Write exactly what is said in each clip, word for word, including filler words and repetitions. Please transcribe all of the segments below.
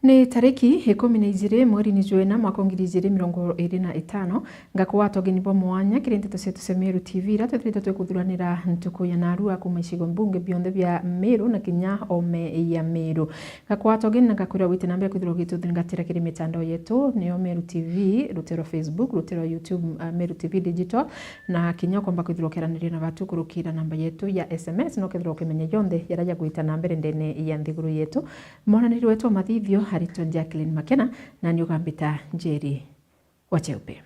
Ni tariki ikumi na ijiri mweri ni jwa ina mwaka wa ngiri ijiri mirongo iri na itano, ngakwata ugeni bwa mwanya kiri nteto cietu cia Meru T V, iria twithiritwe twikuthuranira ntuku ya narua kuuma icigo mbunge bionthe bia Meru na kinya ome ya Meru. Ngakwata ugeni na ngakwira wite na mbere kwithirwa ugituthingatira kiri mitandao yetu, niyo Meru T V, rutero Facebook, rutero YouTube, uh, Meru T V Digital, na kinya ukomba kwithirwa ukiaraniria na batu kurukira namba yetu ya S M S, na ukethirwa ukimenya yonthe yaria jagwita na mbere ndene ya nthiguru yetu. Mwananiri wetu wa mathithio aritwa Jacqueline Makena, na ni ugambita Njeri wa Cheupe.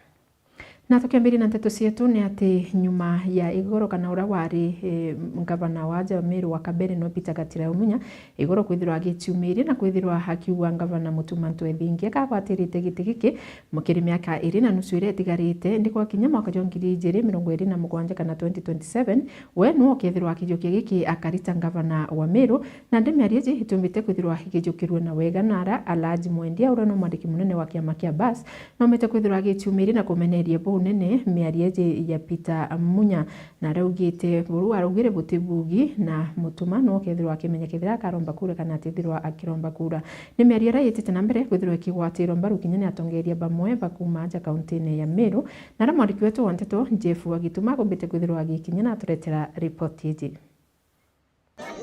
Na tukiambiria na nteto cietu, ni ati nyuma ya igoro kana uria wari, eh, ngavana wa aja Meru wa kabere no Peter Gatira Umunya, igoro kwithirwa agiciumiria na kwithirwa akiuga ngavana Mutuma M'Ethingia kagwatirite giti giki, kiri miaka iri na nusu iria itigarite, ndi gwakinya mwaka jwa ngiri ijiri mirongo iri na mugwanja kana twenty twenty-seven, we niwe ukethirwa akijukia giki akari ta ngavana wa Meru, nandi miario iji itiumbite kwithirwa ikijukirua na wega nara Alhaji Mwendia, uria no mwandiki munene wa kiama kia Bus, naumite kwithirwa agiciumiria na kumeneria bunene miario iji ya Peter Munya. Na araugite buru araugire butibugi na Mutuma no kethirwa akimenya kethira akaromba kura kana atithirwa akiromba kura. Ni miario iria itite na mbere kwithirwa ikigwatirwa mbaru kinya ni atongeria bamwe ba kuuma aja kauntine ya Meru. Na aria mwandiki wetu wa nteto Jeff wa Gituma agombite kwithirwa agikinya na aturetera ripoti iji.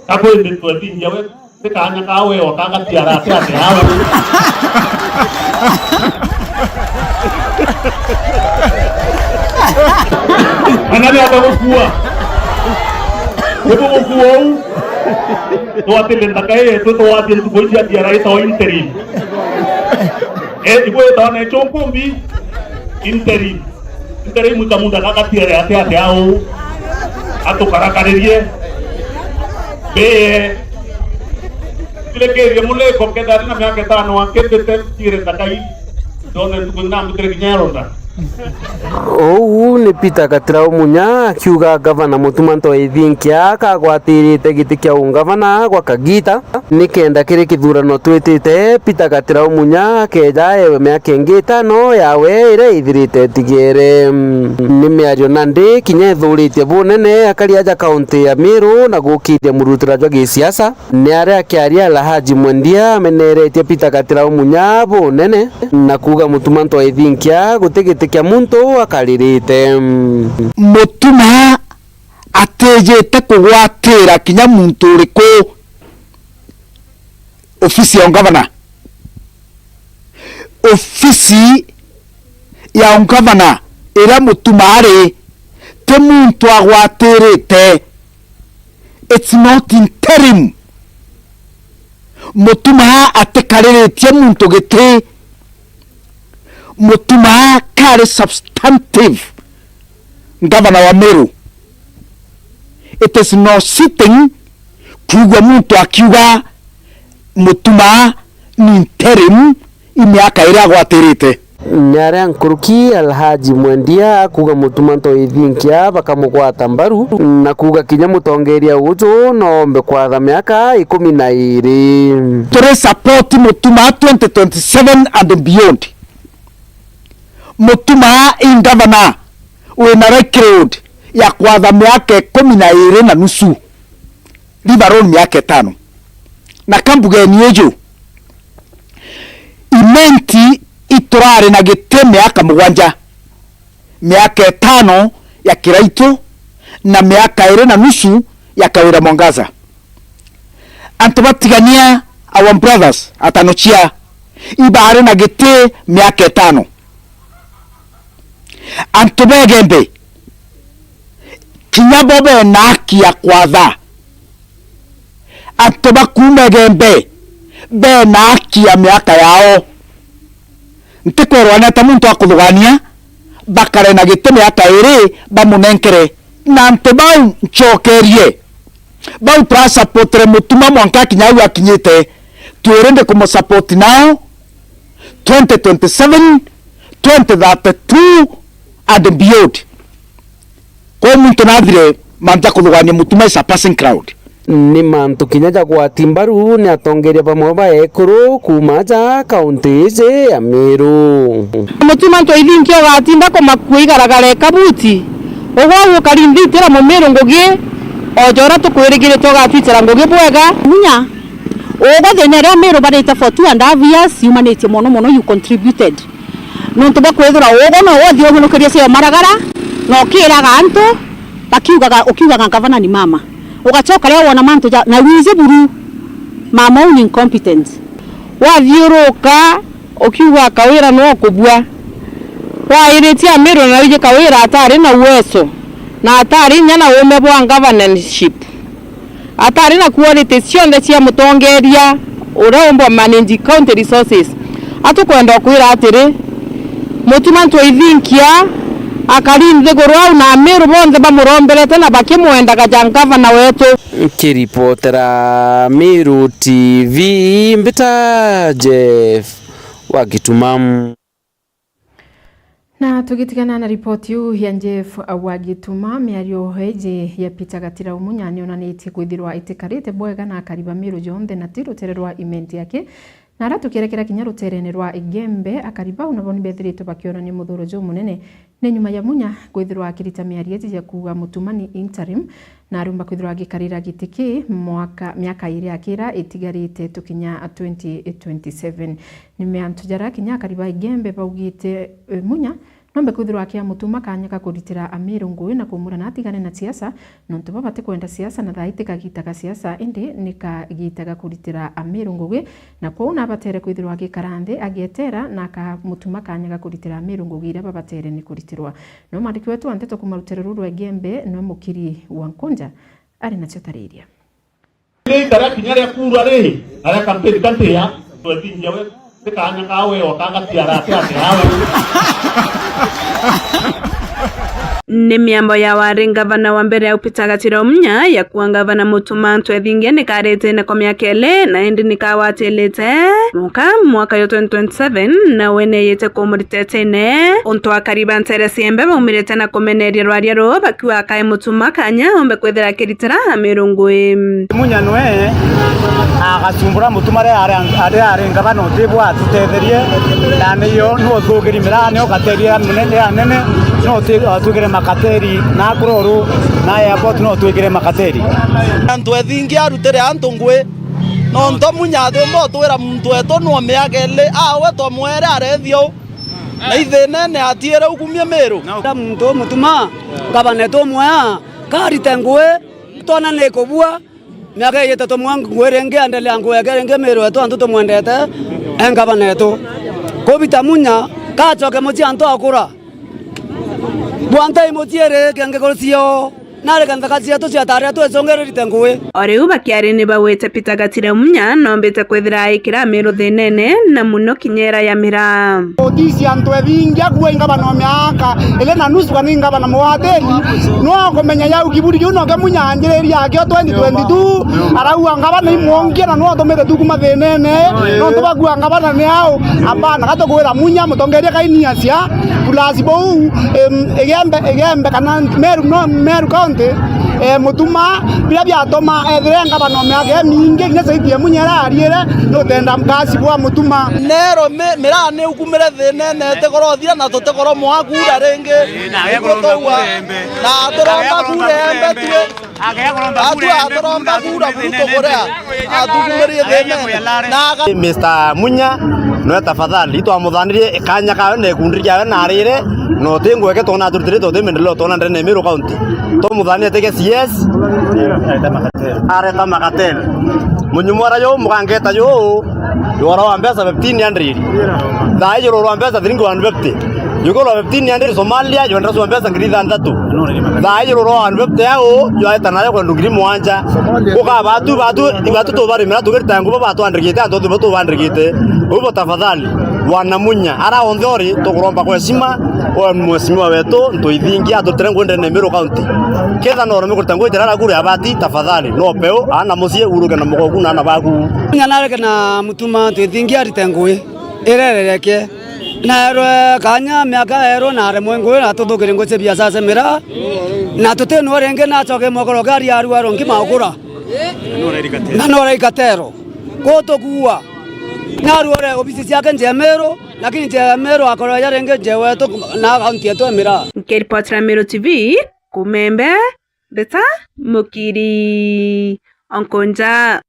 Akwendetwe thingia we, ti kaanya ka we o ka gatiara ati ati au. Kana ni ata gukua? Ni bugukua uu? Twatile nthaka ii yetu, twatie ntuku ici atiara itawa interim. Eh, igwitawa na ichunkumbi interim. Ntere imwika mundu akagatiere ate ate au, atukarakaririe. Mbee, thirikirie muliko kethira ari na miaka itano akitite, tiire ndakai, ndone ntuku inambitire kinya eronda. Uu ni Peter Gatira Umunya akiuga gavana Mutuma M'Ethingia kagwatirite giti kia ungavana gwa kagita. Nikenda kiri kithurano twitite, Peter Gatira Umunya akeja ewe miaka ingi itano yawe iria ithirite itigere. Ni miario nandi kinya ithuritie bunene akari aja kaunti ya Meru na gukiria murutira jwa gisiasa. Ni aria akiaria Alhaji Mwendia ameneretie Peter Gatira Umunya bunene na kuuga Mutuma M'Ethingia guti giti kia muntu akaririte. Mutuma atijite kugwatira kinya muntu uriku ofisi ya ungavana. Ofisi ya ungavana iria Mutuma ari, ti muntu agwatirite. It's not interim. Mutuma atikariritie muntu giti. Mutuma kari substantive ngavana wa Meru. It is no sitting kuigua muntu akiuga Mutuma ni interim i miaka iria agwatirite. Ni aria nkuruki Alhaji Mwendia akuuga Mutuma M'Ethingia bakamugwata mbaru na kuuga kinya mutongeria uju noombe kwatha miaka ikumi na iiri. Turi support Mutuma twenty twenty-seven and beyond. Mutuma i ngavana wina likelihood ya kwatha miaka ikumi na iiri na nusu, leave alone miaka itano. Na ka mbugeni uju, Imenti iturari na giti miaka mugwanja, miaka itano ya Kiraitu na miaka iiri na nusu ya Kawira Mwangaza. Antu batigania, our brothers, atano cia, ibaari na giti miaka itano. Antu ba Igembe, kinya bo bena haki ya kwatha. Antu ba kuuma Igembe bena haki ya miaka yao. Ntikwerwa ni ata muntu akuthugania, bakare na giti miaka iiri bamunenkere. Na antu bau ncokerie, bau turasapotire Mutuma mwanka akinya au akinyite, twiri ndi kumusapoti nao twenty twenty-seven, twenty thirty-two and beyond. Kwou muntu nathire mantu ja kuthugania Mutuma is a passing cloud. Ni mantu kinya ja gwati mbaru ni atongeria bamwe ba ekuru kuuma aja kaunti iji ya Meru. Mutuma M'Ethingia ugatinda kumakua igaragara ikabuti. Ugwe ugukari nthitira Mumiru ngugi, o ja uria tukwirigirite ugatwitira ngugi bwega. Munya Ugo thina iria Miru barite for two and a half years yumanitie mono mono, you contributed. Nontu bwa kwithirwa ugo no uthi unyurukirie cio maragara, na ukiraga antu, bakiugaga, ukiugaga ngavana ni mama. Ugacoka riria wona mantu ja, na wiiji buru, mama uu ni incompetent. Wathiuruka, ukiuga Kawira no kubua. Wairitie Amiru na wiji Kawira atari na uwezo, na atari inya na uume bwa governorship. Atari na quality cionthe cia mutongeria uria umba manage county resources. Atukwenda ukwira atiri, Mutuma Ntwethingia akari nthiguru au na Amiru bonthe bamuromberete na bakimwendaga ja ngavana wetu. Nkiripotera Miru T V, mbita Jeff wa Gituma. Na tugitigana na ripoti iu ya Jeff wa Gituma, miario iji ya Peter Gatira Umunya nionanitie kwithirwa itikarite bwega na akari ba Miru jonthe, na ti rutere rwa Imenti aki. Na aria tukierekera kinya ruterene rwa Igembe, akari bau nabo nibethiritwe bakionania muthuro jumunene ni nyuma ya Munya kwithirwa akirita miario iji ya kuuga Mutuma ni interim, na arumba kwithirwa agikarira giti ki mwaka, miaka iri akira itigarite tukinya twenty twenty-seven. Ni mantu jaria kinya akari ba Igembe baugite, eh, Munya nombe kwithirwa akia Mutuma kanya ga kuritira Amiru ngui na kumurana atigane na siasa, nontu bo batikwenda siasa na thaa iti kagita ga siasa, indi ni kagita ga kuritira Amiru ngugi, na kwou nabatere kwithirwa agikara nthi agietera na akamutuma kanya ga kuritira Amiru ngugi iria babatere ni kuritirwa. No mwandiki wetu wa nteto kuuma rutere ruru rwa Igembe, no Mukiri wa Nkunja, ari nacio tariria. Ni ikara kinya ria kuura ri, aria kampeni katia, twethingia we, ni kanya ka we, o kanga tiara ati ati awe. Ni miambo ya wari ngavana wa mbere au Peter Gatira Umunya ya kuwa ngavana Mutuma Ntwethingia ni karite na kwa miaka ili, na indi ni kawatilite muka mwaka yo twenty twenty-seven, na we neyite kumuritetene untu akari ba ntere ciembe baumirite na kumeneria rwaria ruu bakiuga akae Mutuma kanya umbe kwithira akiritira Amiru ngui. Munya nwe agacumbura Mutuma ria ari, ari, ari ngavana utibwa atutetherie, na niyo nwe uthugiri mirani ugateria munene anene, no utwigire makateri na akuru uru na airport no utwigire makateri. Antu ethingi arutire antu ngui, nontu Munya atiumba utwira muntu wetu nwe miaka ili, awe twamwere arethia u. Na ithinene atiire ukumie Miru. Na muntu umutuma, ngavana etu umwea, karite ngui, twona ni kubua, miaka ijite tumwa ngui ringi, endelea ngui yake ringi Miru etu antu tumwendete, e ngavana etu. Kubita Munya, kacoke mucii antu akura. Bwanta imucii iri kengekuru cio. Nareke nthaka cietu ciatari twicungiririte ngui. O riu bakiari ni bawite Peter Gatira Umunya nombite kwithira aikira Amiru thinene na muno kinya ira ya miraa. Otisi antu ethingi akuwa ingavana o miaka ili na nusu kana ingavana mwateni, no kumenya yau kiburi kiu noke Munya anjiriria akio twenty twenty-two, arauga ngavana imwongia na no atumite tu kuma thinene, nontu bakuwa ngavana ni au. Apana, gatukwira Munya mutongeria kainiacia, plus bou, em, Igembe, Igembe kana Meru, no, Meru County, eh, Mutuma, biria biatuma ethire ngavana o miaka imingi, kinya zaidi ya Munya iria ariire, ni utenda mkazi bwa Mutuma. Nero mi-, miraa ni ukumire thinene, itikorothira na tutikoro mwakuura ringi. Niguo twaua. Na turomba kuura embe tue. Atua atoromba kura buru tukurea, atukumerie thene. Na aga- Mister Munya, nwe tafadhali, itwamuthanirie kanya kawe na ikundi riawe na arire, na uti ngweke twona aturutirite uti mendeleo twona ndene ya Meru County. Twamuthanirie tege C S, areta makatene. Munyumwara yu, mugangeta yu, yora wa mbeca fifteen hundred. Thaa iji rurwa mbeca thiringi one fifty. Yuko rwa fifteen hundred Somalia, yu ndaswa mbeca ngiri ithanthatu. Thaa iji rurwa one fifty yao, yu aeta nayo kwendu ngiri mwanja. Uka batu, batu, batu tubarimira tugirita ngubo batwandikite, antu tubo tubandikite. Ubo tafadhali, wana Munya, ara onthe ori, tukuromba kwa heshima, o mheshimiwa wetu, Ntwethingia, atutire ngwendene Meru County. Ketha no urome kurita ngwitira ara kura ya bati, tafadhali, no peu, ana mucii, uruke na mugoku na ana baku. Munya nareke na Mutuma Ntwethingia arite ngui. Irerereke. Naerwe kanya miaka erwe na aremwe ngui na tuthukire ngui cia biacara cia miraa. Na tutinwa ringi nacoke mwekoroke ari arwarwa ngima ukura. Na no raikatero. Kutukua. Narwore obisi ciake nje Meru, lakini nje Meru akorwa ya ringi nje wetu na kaunti yetu ya miraa. Nkiripotera Meru T V, Kumembe, Mbita Mukiri, Onkonja.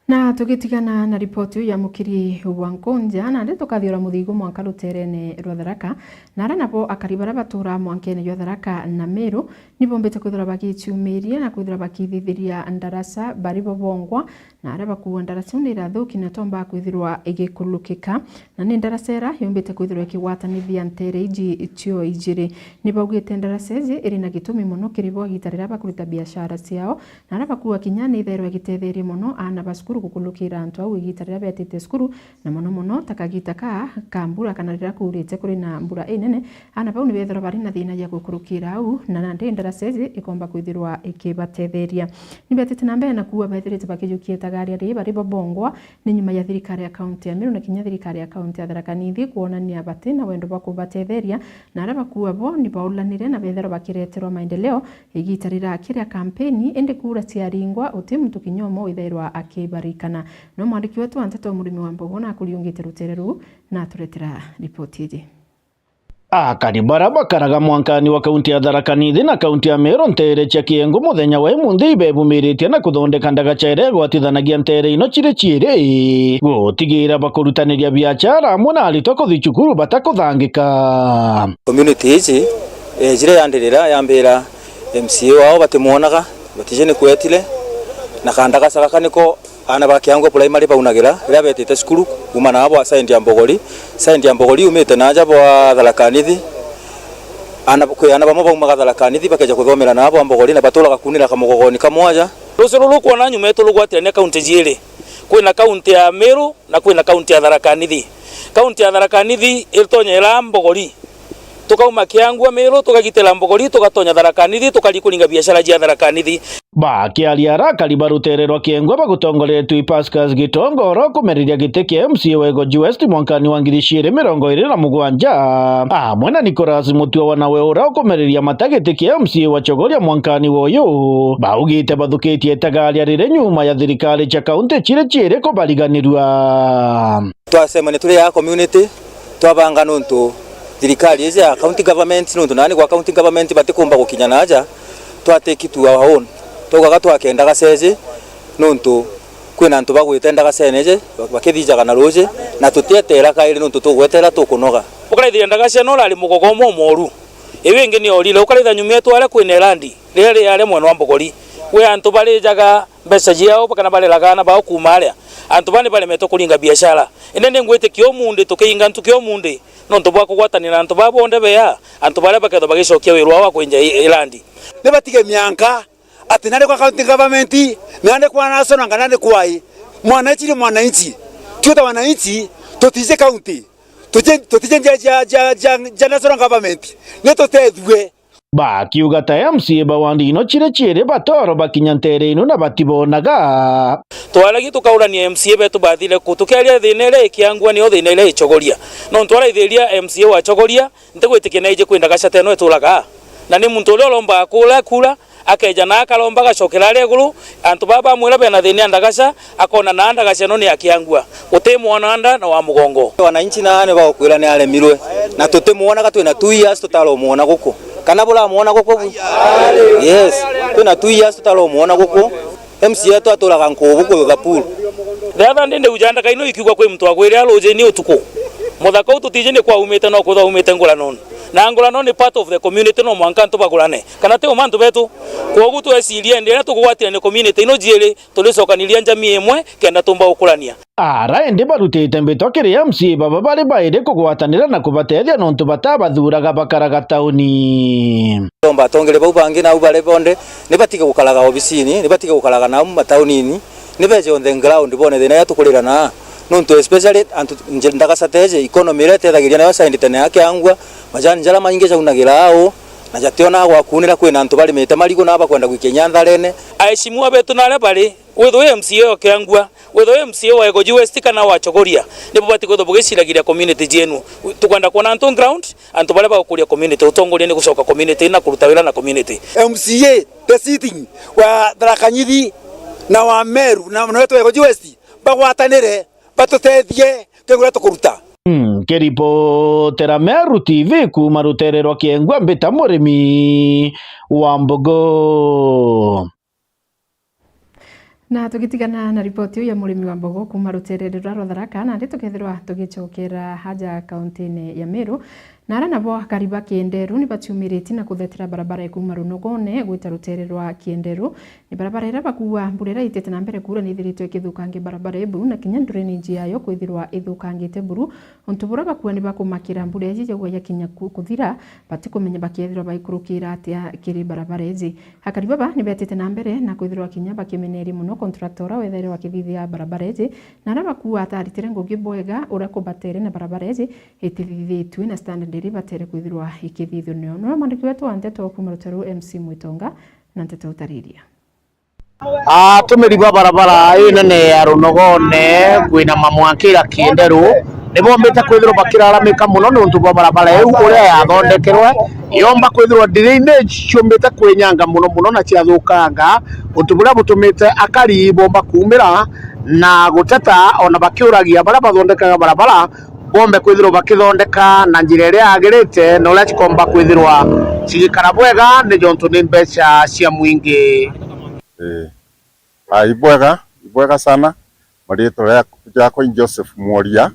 Na tugitigana na ripoti iu ya mukiri wa Nkunja, nandi tukathiura muthigu mwanka ruteerene rwa Tharaka, na aria nabo akari baria baturaa mwankene jwa Tharaka na Meru, nibombite kwithirwa bagiciumiria na kwithirwa bakithithiria ndaraca bari bo bongwa, na aria bakuua ndaraca iu ni irathuki na tombaa kwithirwa igikulukika. Na ni ndaraca ira yumbite kwithirwa ikigwatanithia nteere iji cio ijiri. Ni baugite ndaraca iji iri na gitumi mono kiri bo igita riria bakuruta biashara ciao, na aria bakuua kinya ni ithairwa igitetheria mono aana ba cukuru gukulukira antu au igita riria betite cukuru, na mono mono ta kagita ka ka mbura kana riria kuurite kuri na mbura inene, aana bau ni bethirwa bari na thina ya gukurukira au, na nandi ndaraca iji ikomba kwithirwa ikibatetheria. Ni betite na mbere na kuua bethirite bakijukia itagaria rii bari bo bongwa, ni nyuma ya thirikari ya kaunti ya Meru na kinya thirikari ya kaunti ya Tharaka Nithi kwonania bati na wendo bwa kubatetheria, na aria bakuua bo ni baulanire na bethirwa bakireterwa maendeleo igita rirakiria kampeni, indi kura ciaringwa uti muntu kinya umwe withairwa akibarikana. No mwandiki wetu wa nteto Murimi wa Mbogo na akuriungite rutere ruu na aturetera ripoti iji. Akari baria bakaraga mwankani wa kaunti ya Tharaka Nithi na kaunti ya Meru nteere cia Kiengu muthenya wa imunthi ibebumiritie na kuthondeka ndagaca iria igwatithanagia nteere ino ciri ciiri, gutigira bakurutaniria biachara amwe na aritwa kuthi cukuru batakuthangika. Community iji, eh, jire yandirira yambira M C A wao batimwonaga, batiji ni kwetile, na kandagaca gaka niko aana ba Kiangwa Primary baunagira riria betite cukuru kuuma naabo a side ya Mbogori. Side ya Mbogori yumite naaja bwa Tharaka Nithi. Aana, kwi aana bamwe baumaga Tharaka Nithi bakeja kuthomera naabo a Mbogori na baturaga kuunira kamugogoni kamwe aja. Rucio ruru kwona nyuma yetu rugwatirania kaunti jiiri. Kwina kaunti ya Meru na kwina kaunti ya Tharaka Nithi. Kaunti ya Tharaka Nithi itonyeera Mbogori. Tukauma Kiangwa Meru, tukagitira Mbogori, tugatonya Tharaka Nithi, tukari kuringa biashara jia Tharaka Nithi. Bakiaria arakari ba rutere rwa Kiengwa bagutongoretue i Pascas Gitonga uria ukumereria giti kia M C A wa Igoji West mwankani wa ngiri ciiri mirongo iiri na mugwanja, amwe na Nicholas Mutua wa nawe uria ukumereria mata giti kia M C A wa Chogoria mwankani wa uyu, baugite bathukitie itagaria riri nyuma ya thirikari cia kaunti ciri ciiri kubariganirua. Twacemania turi aa community, twabanga nontu thirikari iji ya county government, nontu nani gwa county government batikumba gukinya naaja, twa take it to our own. Twaugaga twake ndagaca iji nontu kwina antu bagwite ndagacene iji, bakithijaga na ruuji, na tutieteera kairi nontu tugwetera tukunoga. Ukaraithiria ndagaca ino urari mugogo umwe umooru, iu ingi ni orire, ukaraitha nyuma yetu aria kwina irandi, riria riaria mwena wa Mbogori, gwi antu barijaga mbeca ciao, kana bareraga aana bao kuuma aria. Antu baa ni baremetwe kuringa biashara. Indi ni ngwitikia umundi tukiinga ntuki umundi, nontu bwa kugwatanira na antu baa bonthe bea, antu baria bakethwa bagicokia wiru wao wa kwinja i-, irandi. Ni batige mianka, ati nandi kwa county government, nandi kwa national, kana nandi kwai. Mwananchi ni mwananchi. Twi ta wananchi, tutiji county. Tuti-, tutiji njia cia, cia, cia, cia national government. Ni tutethue. Bakiuga ta M C A ba wandi ino ciri ciiri batoro bakinya ntere ino na batibonaga. Twaragia tukaurania M C A betu bathire ku, tukiaria thina iria ikiangua nio thina iria ichogoria. Nontu araithiria M C A wa Chogoria, ntigwitikia naiji kwi ndagaca teno ituraga. Na ni muntu uria urombaga kura, kura, akeja na akaromba, agacokera aria iguru, antu baa bamwira bena thina ya ndagaca, akona na ndagaca ino ni ya kiangua. Guti mwana nda na wa mugongo. Wananchi na ni bagukwira ni aremirwe, na tutimwonaga, twina two years tutaromwona guku. Kana buramwona guku bu? Yes, twina two years tutaromwona guku. M C A yetu aturaga nkubu kuyutha pool. The other day ndeuja ndaka ino ikiugwa kwi muntu agwire arujini utuku. Muthaka uu tutiji ni kwa umite, no kwithwa umite nguranoni. Na ngurano ni part of the community, no mwanka antu bagurane. Kana ti uma antu betu? Kwogu twecirie ndi aria tugugwatira ni community ino jiiri, turicokaniria njamii imwe kenda tumba gukurania. Ara indi barutite mbitwa kiri M C A baba bari bairi kugwatanira na kubatethia nontu batabathuraga bakaraga tauni. Tomba atongere bau bangi nau bari bonthe, ni batige gukaraga obisini, ni batige gukaraga nau mataunini, ni beje on the ground bone thina iria tukurira na. Nontu especially antu nje-, ndagaca teje, economy iria itethagiria nayo side tene ya Kiangua, majani jaria maingi jaunagira au, na jationaga gwa kuunira, kwina antu barimite marigu na bakwenda gwikia inya ntharene. Aheshimiwa betu na aria bari, withwe M C A o Kiangua, withwe M C A wa Igoji West kana wa Chogoria, ni bubati kwithwa bugiciragiria community jienu. Tukwenda kwona antu on ground, antu baria bagukuria community, utongoria ni gucoka community na kuruta wira na community. M C A the sitting wa Tharaka Nithi na wa Meru na, na wetu wa Igoji West bagwatanire, batutethie kiri uria tukuruta. Mm, nkiripotera Meru T V kuuma rutere rwa Kiengua, mbita Murimi wa Mbogo. Na tugitigana na ripoti iu ya murimi wa mbogo kuuma ruteere ruria rwa Tharaka, nandi tukethirwa tugicokera haja kauntine ya Meru, na aria nabo akari ba Kienderu ni baciumiritie na kuthetera barabara ya kuuma Runogone gwita ruteere rwa Kienderu. Ni barabara iria bakuuga mbura iria itite na mbere kuura ni ithiritwe ikithukangia barabara iu buru, na kinya drainage yayo kwithirwa ithukangite buru. Untu buria bakuuga ni bakumakira mbura iji yagwa yakinya ku-, kuthira, batikumenya bakeethirwa baikurukira atia kiri barabara iji. Akari baba ni beetite na mbere na kwithirwa kinya bakimeneria mono contractor uria wethairwe akithithia barabara iji, na aria bakuuga ataritire ngugi bwega uria kubatere na barabara iji itithithitue na standard iria ibatere kwithirwa ikithithua nio. Nio mwandiki wetu wa nteto kuuma Ruteru, M C Mwitonga, na nteto utariria. Atumiri ba barabara ii nene ya Runogone kwina mamwankira Kienderu ni bombite kwithirwa bakiraramika mono niuntu bwa barabara iu uria yathondekerwe. Yomba kwithirwa drainage ciumbite kwinyanga mono mono na ciathukanga, untu buria butumite akari bomba kuumira na guteta, ona bakiuragia baria bathondekaga barabara bombe kwithirwa bakithondeka na njira iria yagirite na uria cikomba kwithirwa cigikara bwega, ni jontu ni mbeca cia mwingi. Ii. Ah, ibwega, ibwega sana. Mariitwa ria-, jakwa ni Joseph Mworia,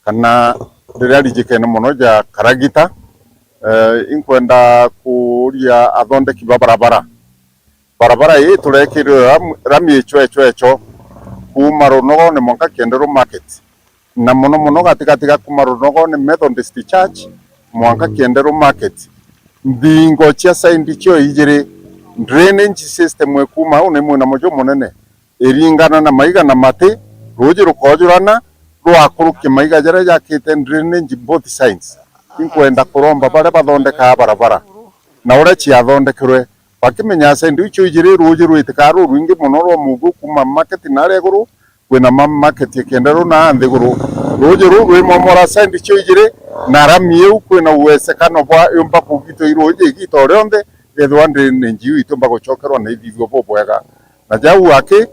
kana riria rijikene mono ja Karagita. Eh, inkwenda kuuria athondeki ba barabara. Barabara ii turekirwe ram-, rami ichwechwecho kuuma Runogone mwanka Kienderu Market. Na mono mono gatigati ga kuuma Runogone Methodist Church mwanka Kienderu Market. Nthingo cia side cio ijiri, drainage system ikuuma au ni mwinamo jumunene, iringana na maiga na mati, ruuji rukoojurana, rwakurukie maiga jaria jakite drainage both sides. Inkwenda kuromba baria bathondekaa barabara na uria ciathondekirwe, bakimenyaa side icio ijiri, ruuji rwitikaa rurwingi mono rwa mugu kuuma market na aria iguru, kwina ma-, market ya Kienderu na nthiguru. Ruuji ruu rwimomora side cio ijiri, na rami iu kwina uwezekano bwa yumba kugitwa i ruuji igita o rionthe, yethirwa drainage iu itiumba gucokerwa na ithithua bubwega. Na jau aki,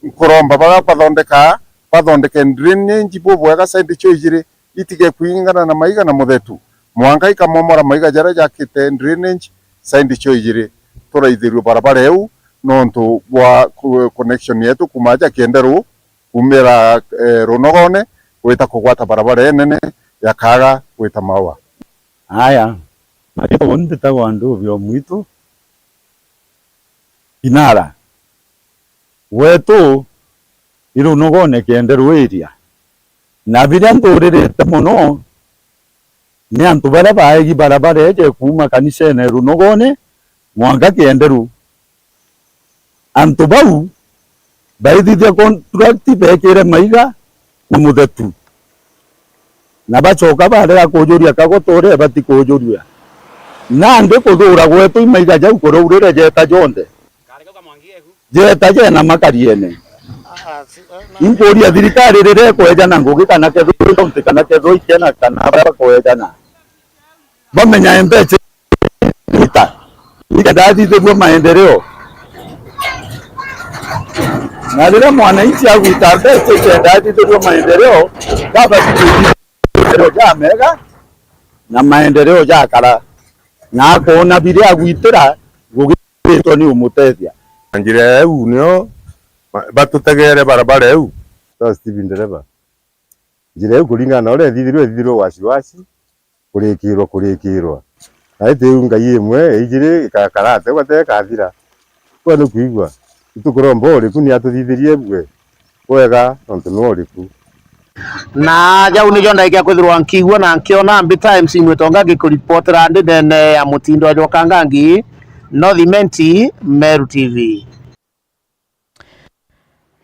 nkuromba baria bathondekaa, bathondeke drainage bubwega side cio ijiri, itige kwingana na maiga na muthetu, mwanka ikamomora maiga jaria jakite drainage side cio ijiri. Turaithirue barabara iu nontu bwa ku-, connection yetu kuuma aja Kienderu, kuumira, eh, Runogone, gwita kugwata barabara inene ya Kaaga gwita Maua. Aya, mariitwa mbitagwa Nduvio Mwitu Kinara. Gwetu i Runogone Kienderu area. Na biria nturirite mono ni antu baria baegi barabara iji kuuma kanisene Runogone mwanka Kienderu. Antu bau baithithia contract bekire maiga na muthetu, na bacoka barega kujuria kagoto uria ibati kujuria. Nandi kuthuura gwetu i maiga jau kuraurire jeeta jonthe, jeeta jena makariene. Inkuuria thirikari riria ikwejana ngugi kana kethirwa i kaunti kana kethirwa i Kenya kana baria bakwejana, bamenya mbeca ita ikenda athithirua maendeleo. Na riria mwananchi agwita mbeca ikenda athithirua maendeleo, baba maendeleo jamega na maendeleo jakara, na akoona biria agwitira ngugi ritwa ni umutethia. Na njira iu nio ma-, batutegere barabara iu. Twa Steven Ndereba. Njira iu kuringana na uria ithithirwe, ithithirwe wasiwasi, kurikirwa, kurikirwa. Na iti iu ngai imwe, ijiri, igakara ati, gute ikathira. Kwa nukwigua, itukuromba uriku ni atuthithirie bwe bwega, nontu ni uriku. Na jau nijo ndaikia kwithirwa nkiigua na nkiona. Mbita M C Mwitonga ngikuripotera ndi ndene ya mutindo jwa Kangangi, North Imenti, Meru T V.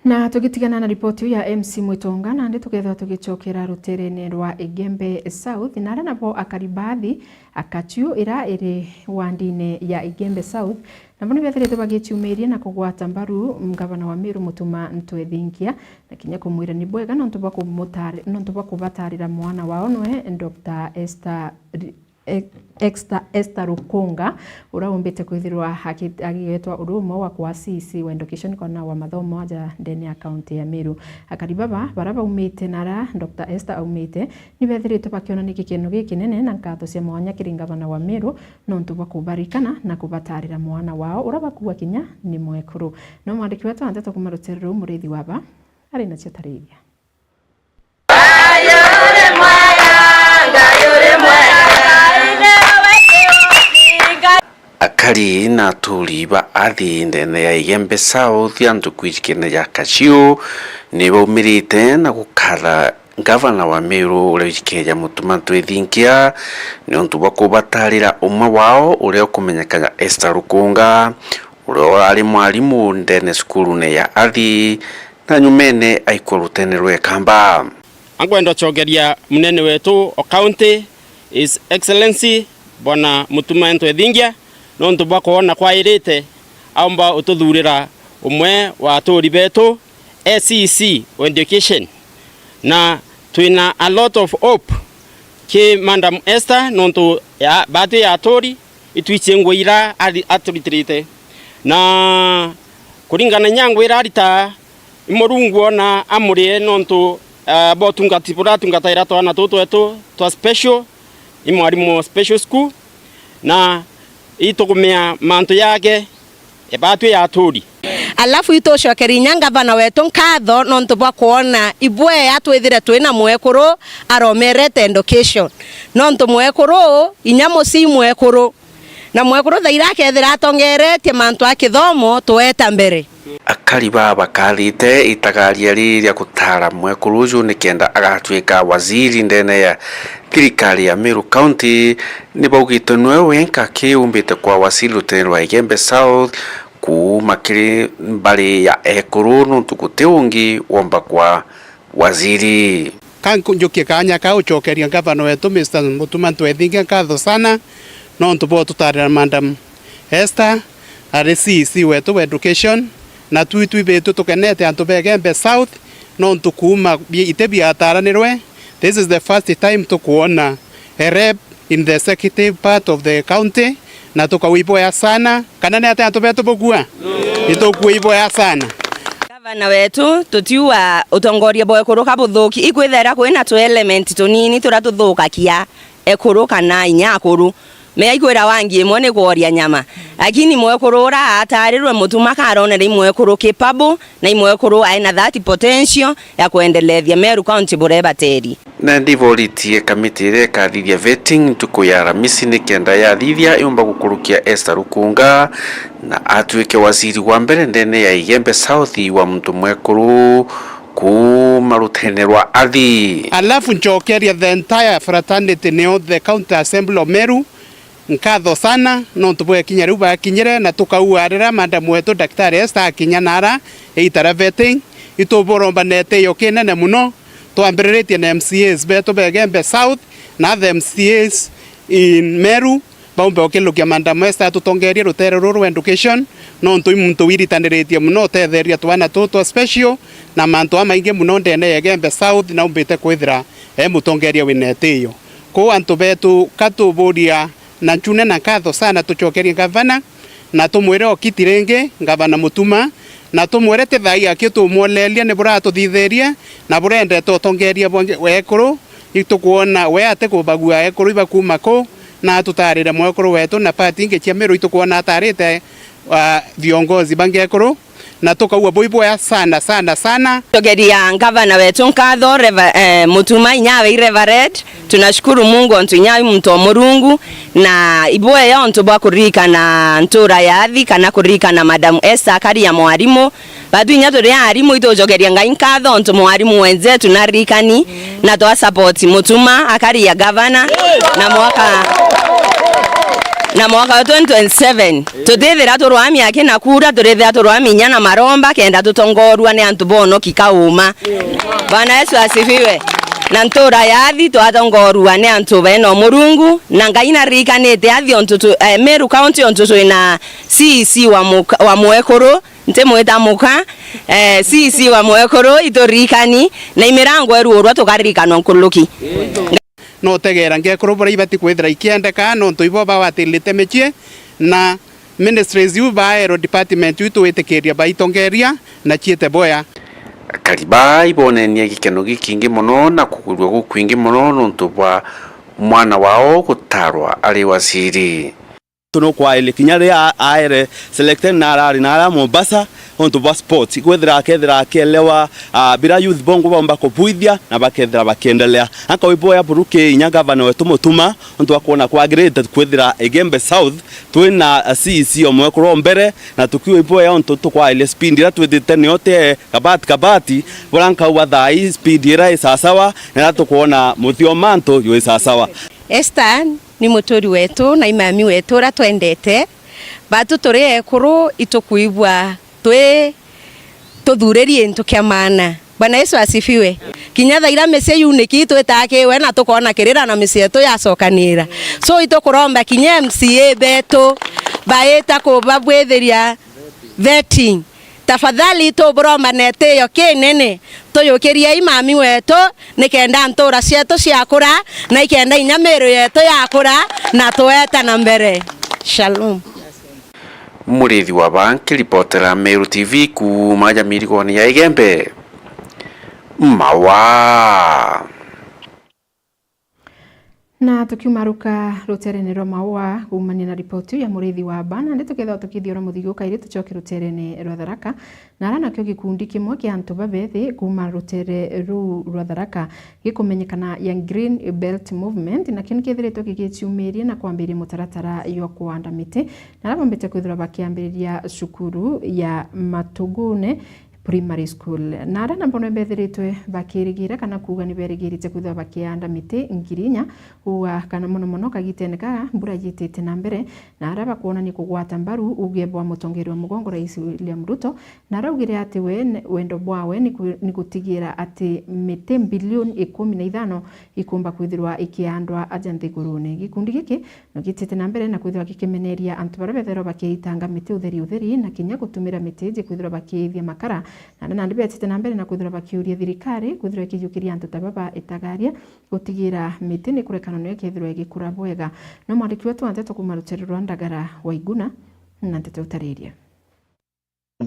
Na tugitigana na ripoti iu ya M C Mwitonga, nandi tukethirwa tugicokera ruterene rwa Igembe South, na aria nabo akari baathi Akachu, ira iri wandine ya Igembe South, nabo ni bethiritwe bagiciumiria na kugwata mbaru ngavana wa Meru Mutuma Ntwethingia, na kinya kumwira ni bwega nontu bwa kumutari-, nontu bwa kubatarira mwana wao nwe Doctor Esther Ri-, E-, Exter Esther Rukunga, uria umbite kwithirwa aki-, agigwetwa uri umwe wa kwa C E C wa education kana wa mathomo aja ndene ya kaunti ya Meru. Akari baba, baria baumite na aria Doctor Esther aumite, ni bethiritwe bakionania gikeno gikinene na nkatho cia mwanya kiri ngavana wa Meru nontu bwa kubarikana na kubatarira mwana wao uria bakuuga kinya ni mwekuru. No mwandiki wetu wa nteto kuuma rutere ruu Muriithi Waba ari nacio tarithia. Akari na aturi ba athi ndene ya Igembe South ya ntuku ijikene ja Kaciu ni baumirite na gukatha ngavana wa Meru uria wijikene ja Mutuma Ntwethingia niuntu bwa kubatarira umwe wao uria ukumenyeka ja Esther Rukunga, uria urari mwarimu ndene cukurune ya athi na nyumene aikua rutene rwa Ikamba. Ankwenda ucokeria munene wetu o county, His Excellency Bwana Mutuma Ntwethingia, nontu bwa kwona kwairite aumba ututhurira umwe wa aturi betu, A C E C o education, na twina a lot of hope ki Madam Esther nontu ya batu ya aturi itwichie nguo ira athi-, aturitirite, na kuringana inya nguo ira arita, i Murungu ona amurie nontu, ah, bwa utungati buria atungataira twana tutu twetu twa special, i mwarimu wa special school, na itukumia mantu yake ebatwi ya aturi. Alafu itucokeria inya ngavana wetu nkatho nontu bwa kwona ibwea twithire twina mwekuru aromerete education. Nontu mwekuru, inya mucii mwekuru, na mwekuru thaira akethira atongeretie mantu a kithomo, tweta mbere. Akari baa bakathite itagaria riri ria gutara mwekuru uju nikenda agatuika waziri ndene ya thirikari ya Meru County, ni baugite niwe wenka kiumbite kwa waziri rutene rwa Igembe South kuuma kiri mbari ya ekuru, nontu guti ungi womba kwa waziri. Ka njukie kaanya kau ucokeria ngavana wetu Mister Mutuma Ntwethingia nkatho sana nontu bwa ututarira Madam Esther ari C E C wetu wa education, na twitwi bitu tukenete antu ba Igembe South nontu kuuma bi-, iti biataranirwe, this is the first time tukwona a rep in the executive part of the county, na tukauga iboya sana. Kana ni atia antu betu bukua? Itukua iboya sana. Gavana wetu, tutiua utongoria bwa ekuru ka buthuki, ikwithira kwina tu element tunini turia tuthukagia ekuru kana inya akuru. Mea ikwira wangi imwe ni kworia nyama. Lakini mwekuru uria atarirwe Mutuma karonere i mwekuru capable, na i mwekuru aina that potential ya kwendelethia Meru County buria ibateri. Na ndiboritie kamiti iria ikathithia vetting ntuku ya Aramisi nikenda yathithia yumba gukurukia Esther Rukunga na atuike waziri wa mbere ndene ya Igembe South wa muntu mwekuru kuuma rutene rwa athi. Alafu ncokeria the entire fraternity nio the County Assembly of Meru nkatho sana nontu bwa ikinya riu bakinyire, na tukaua riria madam wetu Daktari Esther akinya nara iita ria vetting, ituburomba na itio kinene muno. Twambiriritie na M C As betu ba Igembe South na other M C As in Meru, baumbe ukilukia Madam Esther atutongerie rutere ruru rwa education, nontu i muntu wiritaniritie muno utetheria twana tutu twa special na mantu amaingi muno ndene ya Igembe South, na umbite kwithira e mutongeria wina itio. Kwou antu betu, ka tuburia na nchune na nkatho sana, tucokerie ngavana na tumwire okiti ringi, Ngavana Mutuma, na tumwire ti thai aki tumwoleria ni buratuthithirie na burendete utongeria bwa nge-, wa ekuru. Itukwona we atikubagua ekuru ibakuuma kuu, na atutarire mwekuru wetu na part ingi cia Meru itukwona atarite, ah, viongozi bangi ekuru, na tukaua bui bwea sana, sana, sana. Tugeria ngavana wetu nkatho, Reva-, eh, Mutuma inya awe i Reverend. Tunashukuru Mungu ontu inya ai muntu o Murungu, na ibwea ontu bwa kuririkana ntura ya athi kana kuririkana Madam Esther akari ya mwarimu. Batu inya turi arimu itujokeria Ngai nkatho ontu mwarimu wenzetu naririkani na twa support Mutuma akari ya gavana na mwaka, na mwaka wa twenty twenty-seven. Tutithira turwami aki na kura, turithira turwami inya na maromba kenda tutongorua ni antu bonoki kauma. Bwana Yesu asifiwe. Na ntura ya athi twatongorua ni antu bena o Murungu, na Ngai naririkanite athi ontu tu, eh, Meru County ontu twina C E C wa muka, wa mwekuru, ntimwita muka, eh, C E C wa mwekuru, ituririkani, na imirango erurwa tukaririkanwa nkuluki. No utegeera ngekuru buria ibati kwithira ikiendeka, nontu ibo bawatirite micii, na ministries iu baerwe department iu twitikiria baitongeria na ciite boya. Akari baa ibonenie gikeno gikingi mono na kugurua gukwingi mono nontu bwa mwana wao gutarwa ari waziri. Nukwaile kinya riria a-, aere selected na arari na ara Mombasa, untu bwa sports, ikwithira akethira akielewa, ah, bira youth bongo baumba kubwithia na bakethira bakiendelea. Anka wiboya buruki inya gavana wetu Mutuma, untu wa kwona kwagirite kwithira Igembe South twina, ah, C E C omwe kuro mbere, na tukiwiboya untu tukwailia speed ira twithite nio te kabati kabati, bura nkauga thaa ii speed ira i sasawa, na ira tukwona muthio mantu jwi sasawa. Esther ni muturi wetu na imami wetu uria twendete. Batu turi ekuru itukwigua twi tuthuriri into kia maana. Bwana Yesu asifiwe. Kinya thaira micii yuniki twitaga kiwe na tukona kirira na micii yetu yacokanira. So itukuromba kinya M C A betu baita kubabwithiria vetting. Tafadhali tuburomba na itio kinene, tuyukiriei mami wetu, nikenda ntura cietu ciakura, na ikenda inya miiri yetu yakura, na tweta na mbere. Shalom. Murithi wa Banki, ripotera Meru T V kuuma Jamirigoni ya Igembe. Mawa. Na tukiumaruka ruterene rwa Maua, kuumania na ripoti ya Murithi wa Bana, ndi tukethirwa tukithiura muthigu kairi tucoke ruterene rwa Tharaka. Na ara nakio gikundi kimwe kia antu babethi kuuma rutere ruu rwa Tharaka gikumenyekana ya Green Belt Movement, nakio nikithiritwe gigiciumiria na kwambiria mutaratara jwa kuanda miti, na ara bombite kwithirwa bakiambiriria cukuru ya Matugune Primary School. Na aria nabo ni bethiritwe bakirigira kana kuuga ni berigirite kwithirwa bakianda miti ngiri inya, kuuga kana mono mono kagitene ka mbura yitite na mbere, na aria bakwonania kugwata mbaru uuge bwa mutongeria wa mugongo Rais William Ruto, na araugire ati we ne-, wendo bwawe ni ku-, ni gutigira ati miti mbilioni ikumi na ithano ikumba kwithirwa ikiandwa aja nthigurune. Gikundi giki no gitite na mbere na kwithirwa gikimeneria antu baria bethirwa bakiitanga miti utheri utheri, na kinya gutumira miti iji kwithirwa bakiithia makara. Na aria nandi betite na mbere na kwithirwa bakiuria thirikari kwithirwa ikijukiria antu ta baba itagaria gutigira miti ni kurekana nayo ikethirwa igikura bwega. No mwandiki wetu wa nteto kuuma rutere rwa Ndagara wa Iguna na nteto utariria.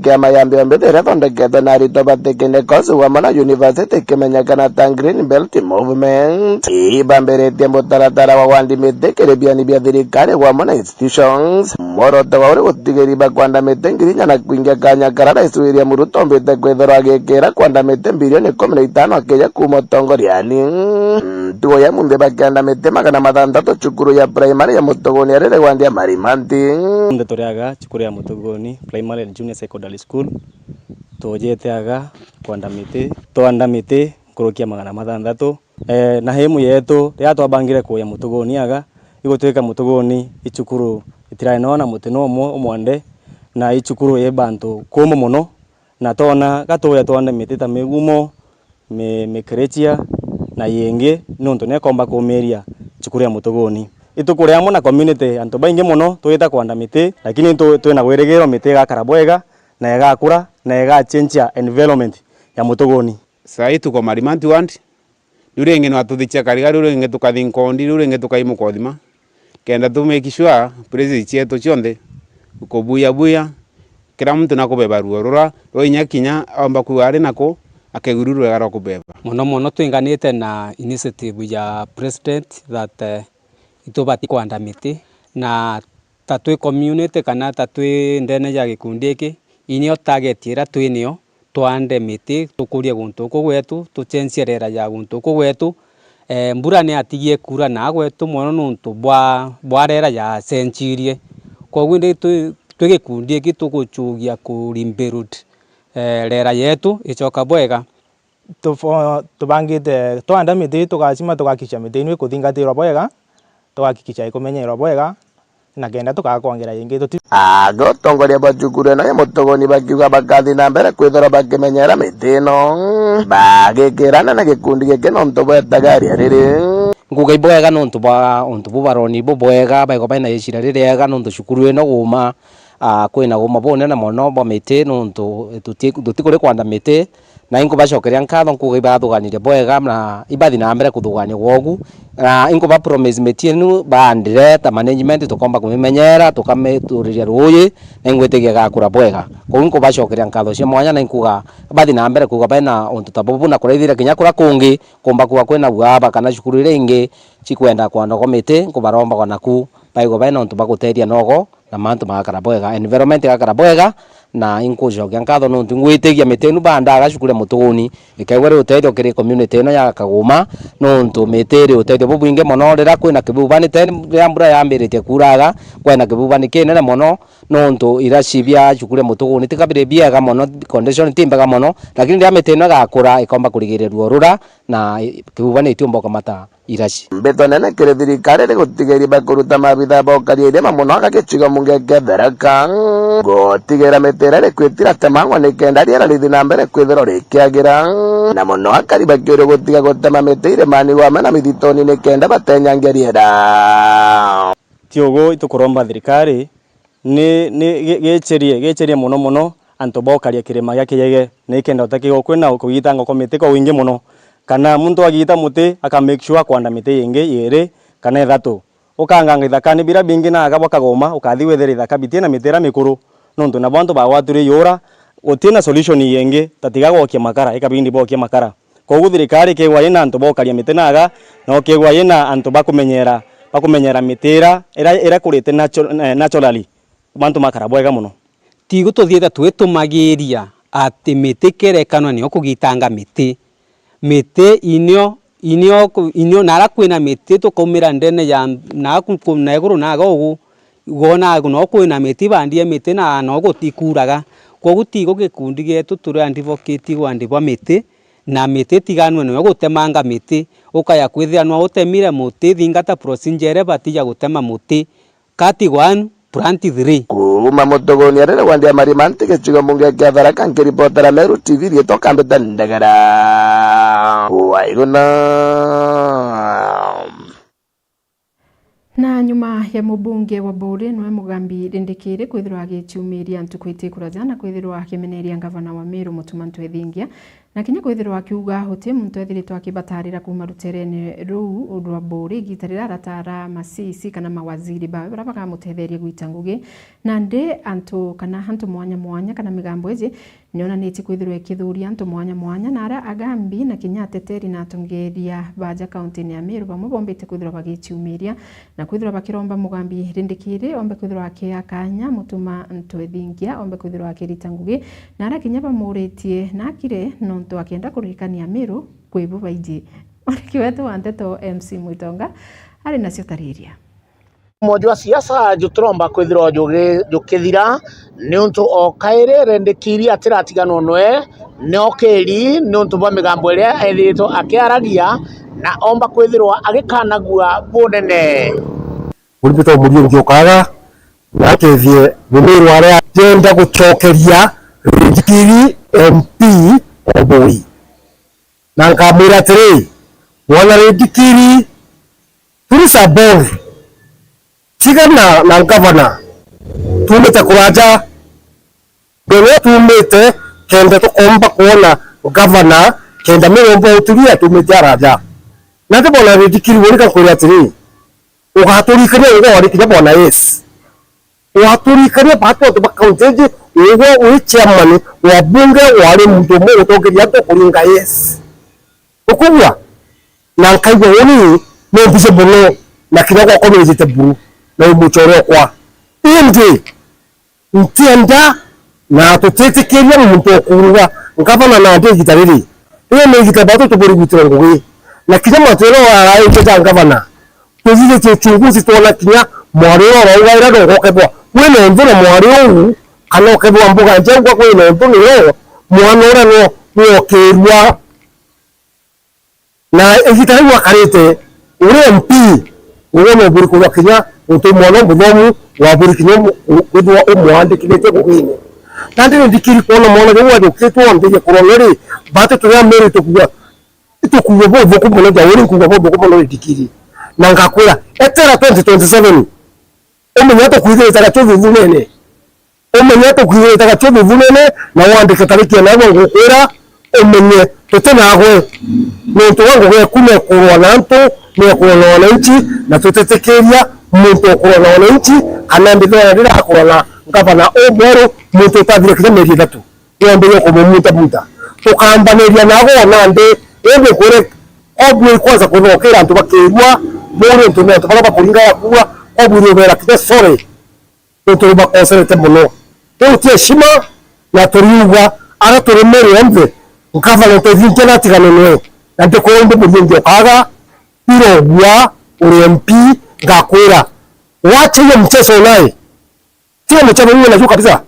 Kiama ya mbio mbithi iria ithondeketwe na aritwa ba technicals wamwe na university ikimenyekana ta Green Belt Movement, ibambiritie mutaratara wa wandi miti kiri biani bia thirikari wamwe na institutions. Mworoto wao ni gutigiri ba kwanda miti ngiri inya na kwingia kanya karia Rais William Ruto ombite kwithirwa agikira kwanda miti mbilioni ikumi na itano akija kuuma utongoriani. Ntugo ya munthi bakianda miti magana mathantatu cukuru ya primary ya Mutuguni ariri wandi ya Marimanti. Ndeto riaga cukuru ya Mutuguni Primary and Junior Secondary School, tujite aga kwanda miti, twanda miti nkuruki ya magana mathantatu. Eh, na hemu yetu, riria twabangire kuuya Mutuguni aga, igutwika Mutuguni i cukuru itirae no na muti no umwe umwande, na i cukuru i bantu kumu mono, na twona gatuuya twande miti ta migumo, mi-, mikerechia na yingi, niuntu nekomba kumiria cukuru ya Mutuguni. Ituku ria amwe na community, antu baingi mono twita kwanda miti, lakini tu-, twina wirigiro miti igakara bwega, na igakura, na igachenjia environment ya Mutuguni. Saa hii tuko Marimanti ward, riu ringi no atuthi cia Kariga, riu ringi tukathi Nkondi, riu ringi tukaimukwa Uthima. Kenda tu make sure places cietu cionthe kubuya buya, kila muntu nakubeba ruo rura rwa inya kinya aomba kuuga ari naku akeguru rwega rwa kubeba. Mono mono twinganite na initiative ya president that, eh, itubati kwanda miti, na ta twi community kana ta twi ndene ya gikundi giki, inio target iria twi nio, twande miti, tukurie guntu guku gwetu, tucenjie rera ya guntu guku gwetu. Eh, mbura ni yatigie kuura na gwetu mono nuntu bwa, bwa rera yacenjirie. Koguo indi twi, twi gikundi giki tugucugia ku rebuild, eh, rera yetu icoka bwega. Tufo-, tubangite twanda miti, tugacima, tugakicha miti ino ikuthingatirwa bwega, tugakikicha ikumenyerwa bwega, na kenda tukaga kwongera yingi tuti- Aga utongoria bwa cukuru ino ya Mutuguni bakiuga bakathi na mbere kwithirwa bakimenyera miti ino, bagikirana na gikundi giki nontu bwetaga ria riri. Nguga ibwega nontu bwa untu bu baroni bubwega, baigwa baina icira ririega nontu cukuru ino guuma, ah, kwina guuma bunene mono bwa miti nontu tuti-, tutikuri kwanda miti, Na inkubacokeria nkatho, nkuuga ibathuganirie bwega na ibathi na mbere kuthugania gwogu. Na inkuba promise miti inu baandire ta management, tukomba kumimenyera, tukamituriria ruuji, na ingwitikia igakura bwega. Koguo inkubacokeria nkatho cia mwanya, na inkuuga bathi na mbere kuuga bena untu ta bubu, na kuraithira kinya kuria kungi kumba kuuga kwina buaba kana cukuru iria ingi cikwenda kwandagwa miti, nkubarombaga naku baigwe bena untu bwa gutethia nogo, na mantu magakara bwega, environment igakara bwega, na inkucokia nkatho nontu ngwitikia miti inu bandaga cukuru ya Mutuguni ikaigua ri utethio kiri community ino ya Kaguma, nontu miti iri utethio bubwingi mono. Riria kwina kibubani, te riria mbura yambiritie kuuraga, kwina kibubani kinene mono, nontu iraci bia cukuru ya Mutuguni ti kabiri biega mono, condition ti mbega mono, lakini riria miti ino igakura ikomba kurigirirua urura, na kibubani itiumba ukamata iraci. Mbito nene kiri thirikari ni gutigeria bakuruta maabitha ba ukaria irima mono aga gicigo mbunge kia Tharaka, gutigira miti iria iri kwitira temangwa nikenda riera rithi na mbere kwithirwa rikiagira, na mono akari bakiuria gutiga gutema miti irimani rwame na mithituni nikenda batenyangia riera. Ti ugu itukuromba thirikari ni, ni gi-, gicerie, gicerie mono mono antu bokaria kirima gia Kiyege, nikenda utakigwa kwina kugitanga kwa miti kwa wingi mono, kana muntu agita muti aka make sure akwanda miti ingi iiri kana ithatu. Ukanganga ithakani biria bingi na aga bwa Kagoma, ukathi wethire ithaka bitina miti iria mikuru, nontu nabo antu bagwatwire iura, gutina solution ingi ta tiga gwokia makara, ikabindi bwokia makara. Koguo thirikari ikegwa yina antu bokaria miti na aga, na ukegwa yina antu bakumenyera, bakumenyera miti ira, ira, ira kurite natu-, eh, naturally, mantu makara bwega mono. Tigu tuthiite twitumagiria ati miti kerekanwa niyo kugitanga miti. Miti inio, inio ku-, inio, nara kwina miti tukaumira ndene ya, na ku-, ku-, na iguru na aga ugu, Wona no kwina miti, bandie miti na no gutikuuraga. Kwogu tigu gikundi gietu turi advocate gwa andi bwa miti, na miti tiganwe nayo gutemanga miti. Ukaya kwithira no utemire muti, thingata procedure iria ibati ya gutema muti. Cut one, plant three. Kuuma Mutuguni arere wa Ndiamari Manti gicigo mbunge kia Tharaka, nkiripotera Meru T V, riitwa Kambita Ndegera. Waiguna. Na nyuma ya mubunge wa Buuri, nwe Mugambi Rindikiri kwithirwa agiciumiria ntuku iti kuraja na kwithirwa akimeneria ngavana wa Meru Mutuma Ntwethingia, na kinya kwithirwa akiuga uti muntu ethiritwe akibatarira kuuma ruterene ruu rwa Buuri igita riria arataara masisi kana mawaziri bawe baria bagamutetheria gwita ngugi, nandi antu kana antu mwanya mwanya kana migambo iji nionanitie kwithirwa ikithuria antu mwanya mwanya, na aria agambi na kinya ateteri na atongeria baja kauntini ya Meru bamwe bombite kwithirwa bagiciumiria na kwithirwa bakiromba Mugambi Rindikiri ombe kwithirwa akia kanya Mutuma Ntwethingia ombe kwithirwa akirita ngugi, na aria kinya bamuritie na akire nontu akienda kuririkania Meru kwi bo baiji. Mwandiki wetu wa nteto M C Mwitonga ari nacio tariria. Mwojo wa siasa jutiromba kwithirwa jugi-, jukithira, niuntu o kairi Rindikiri atiratiganwa nwe, niokiri niuntu bwa migambo iria ethiritwe akiaragia, na omba kwithirwa agikanagua bunene. Uri Peter Muriungi ukaga, na akethie Mumiru aria ndienda gucokeria Rindikiri M P o Buuri. Na nkamwira atiri, mwana Rindikiri, Tuliza ball. Tigana na ngavana. Tumite kuraja. Mbere tumite kenda tukomba kwona ngavana, kenda miromba uturia tumite araja. Na ti bona Rindikiri wori ka kwira atiri, ugaturikania uga wari kinya bona yes. Waturikania batu antu ba kaunti iji, ugwe wi chairman wa bunge, wari muntu umwe utongeria antu kuringa yes. Ukugua? Na nkaigua uni ni mbice mono, na kinya gwakwa ni njite buru, na umuchore okwa. Indi, ntienda na tutitikiria muntu okuruga ngavana nandi igita riri. Iri ni igita batu tuburi gwitira ngugi. Na kinya mantu jaria waraite ja ngavana, Tuthithitie uchunguzi twona kinya mwari uria uraugaira no gukethwa wina unthu na mwari uu, kana ukethwa mbuga njeugwa kwina unthu niyo mwana uria no, niokirua. Na igita riu akarite uri M P, ugwe no buri kwithwa kinya untu mwana umuthomu, wa buri kinya umu-, u-, kwithwa umwandikithite ngugine. Nandi ni ndikiri kwona mwana riu wajukitwe wambiria kurona ri, batu turia meri tukua Itukuuga buthuku mono, ja uri nkuuga buthuku mono Rindikiri. Na ngakwira, etera twenty twenty-seven. Umenye tukwithiritaga tuthithunene. Umenye tukwithiritaga tuthithunene, na wandike tariki ya nawe ngukwira, Umenye tuti nagwe, nontu wa ngugi eku ni ekurwa na antu, ni ekurwa na wananchi, na tutitikiria muntu ukurwa na wananchi, kana mbithira riria akurwa na ngavana umweru, muntu utathire kinya mieri ithatu, niombirie kumumutabunta. Tukambaniria nagwe o nandi, indi nkwire, kobui kwanza kuthokera antu bakirua, buri ntu ni antu baria bakuringa yakuwa, kobui ni ubera kinya sorry. Nontu ni bakoserete mono. Riu ti heshima, na turiuga, aria turi Meru yonthe, ngavana Ntoithinkia natigane nwe, na ndikwira umbe muringi ukaga, ira ugua, uri M P, ngakwira, wacha hiyo mchezo unaye. Tiga muchezo uwe nacio kabisa.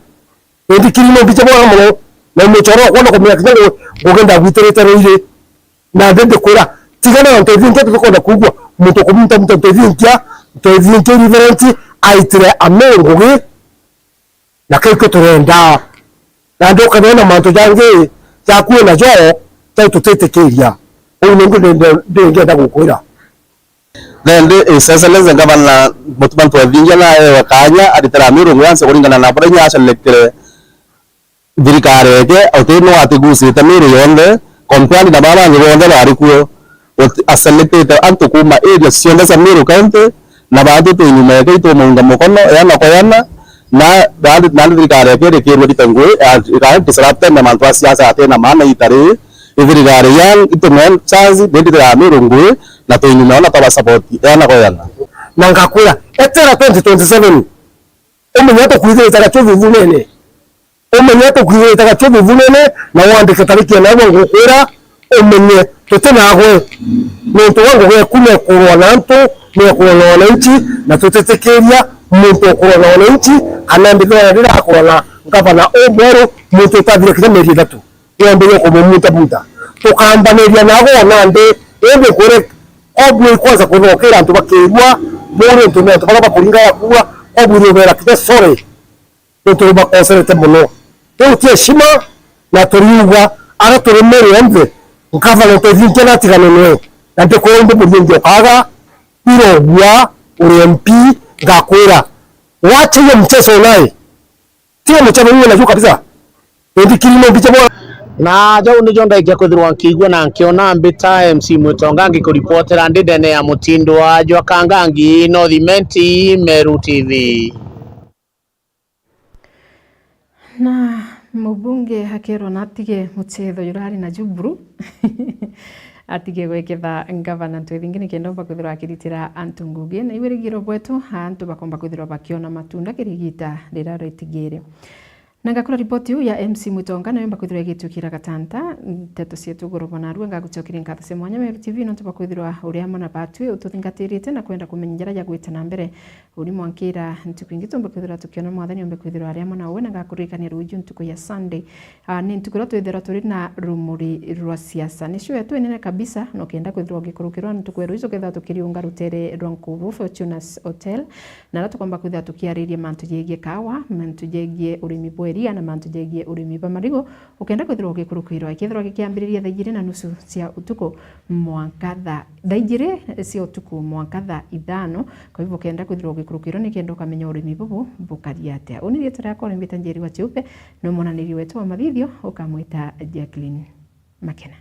Indi kiri no mbiche bora mono, na muchoro kwona kumenya kinya ngu-, ngugi ndagwitirite ruiri. Na ndi ndikwira, tigana na Ntoithinkia, tutikwenda kuigua muntu kumunta muntu Ntoithinkia, Ntoithinkia irreverent, aitire Ameru ngugi, na kiu kio turenda. Na ndukathie na mantu jangi jaku najo, jau tutitikiria. Uu ningi ndi-, ndi-, ndingenda gukwira. Then His Excellency Ngavana Mutuma Ntoithinkia naewe kanya aritira Ameru ngugi yonse kuringana na buria inya aselectire thirikari yake, uti no atigucite Meru yonthe, compared na baa bangi bonthe bari kuo. Uti-, aselectite antu kuuma area cionthe cia Meru County, na baati twi nyuma yake itumuunga mukono, yana kwa yana, na baati, nandi thirikari yake irikirwe rite ngugi, ya, ika disrupt na mantu a siasa atina maana itari, i thirikari ya itume chance, nindi thirikari ya Meru ngugi, na twi nyuma yao na twaba support, yana kwa yana. Na ngakwira, etera twenty twenty-seven, umenye tukwithiritaga tuthuthuria-ini. Umenye tukwithiritaga tuthuthuria-ini, na wandike tariki ya nawe ngukwira, umenye tuti nagwe. Nontu wa ngugi eku ni ekurwa na antu, ni ekurwa na wananchi, na tutitikiria muntu ukurwa na wananchi, kana mbithira riria akurwa na ngavana umweru, muntu utathire kinya mieri ithatu, niombirie kumumutabunta. Tukambaniria nagwe o nandi, indi nkwire, kobui kwanza kuthokera antu bakirua, buri ntu ni antu baria bakuringa yakuwa, kobui ni ubera kinya sorry. Nontu ni bakoserete mono. Riu ti heshima, na turiuga, aria turi Meru yonthe, ngavana Ntoithinkia natigane nwe, na ndikwira umbe muringi ukaga, ira ugua, uri M P, ngakwira, wacha hiyo mchezo unaye. Tiga muchezo uwe nacio kabisa. Indi kiri no mbiche bora. Na jau nijo ndaikia kwithirwa nkiigua na nkiona. Mbita M C Mwitonga ngikuripotera ndi ndene ya mutindo wa jwa Kangangi, North Imenti, Meru T V. Na mubunge akerwa na atige muchetho jurari na juburu, atige gweketha ngavana Ntoithinkia nikenda umba kwithirwa akiritira antu ngugi. Na iwe rigiro bwetu, antu bakomba kwithirwa bakiona matunda kiri igita riria ritigire. Na ngakura ripoti iu ya M C Mwitonga nayo imba kwithirwa igituikira gatanta. Nteto cietu gorobo narua, ngagucokeria nkatho cia mwanya Meru T V nontu bwa kwithirwa uri amwe na batwi ututhingatirite na kwenda kumenya njara ya gwita na mbere. Uni mwankira ntuku ingi tumbe kwithirwa tukiona Mwathani ombe kwithirwa ari amwe nawe, na ngakuririkania ruuju ntuku ya Sunday. Ah, ni ntuku iria twithirwa turi na rumuri rwa siasa. Ni show yetu inene kabisa, na ukenda kwithirwa ugikurukirwa ntuku ya ruuju, ukethirwa tukiriunga rutere rwa Nkubu Fortuna's Hotel, na aria tukomba kwithirwa tukiariria mantu jegie kawa, mantu jegie urimi bwa iria, na mantu jegie urimi bwa marigu. Ukenda kwithirwa ugikurukirwa, ikethirwa gikiambiriria thaa ijiri na nusu cia utuku mwanka thaa, thaa ijiri cia utuku mwanka thaa ithano. Kwa hivyo ukenda kwithirwa ugikurukirwa nikenda ukamenya urimi bubu bukari atia. Uni riitwa riakwa urimbite Njeri wa Chiupe, na umonaniri wetu wa mathithio ukamwita Jacqueline Makena.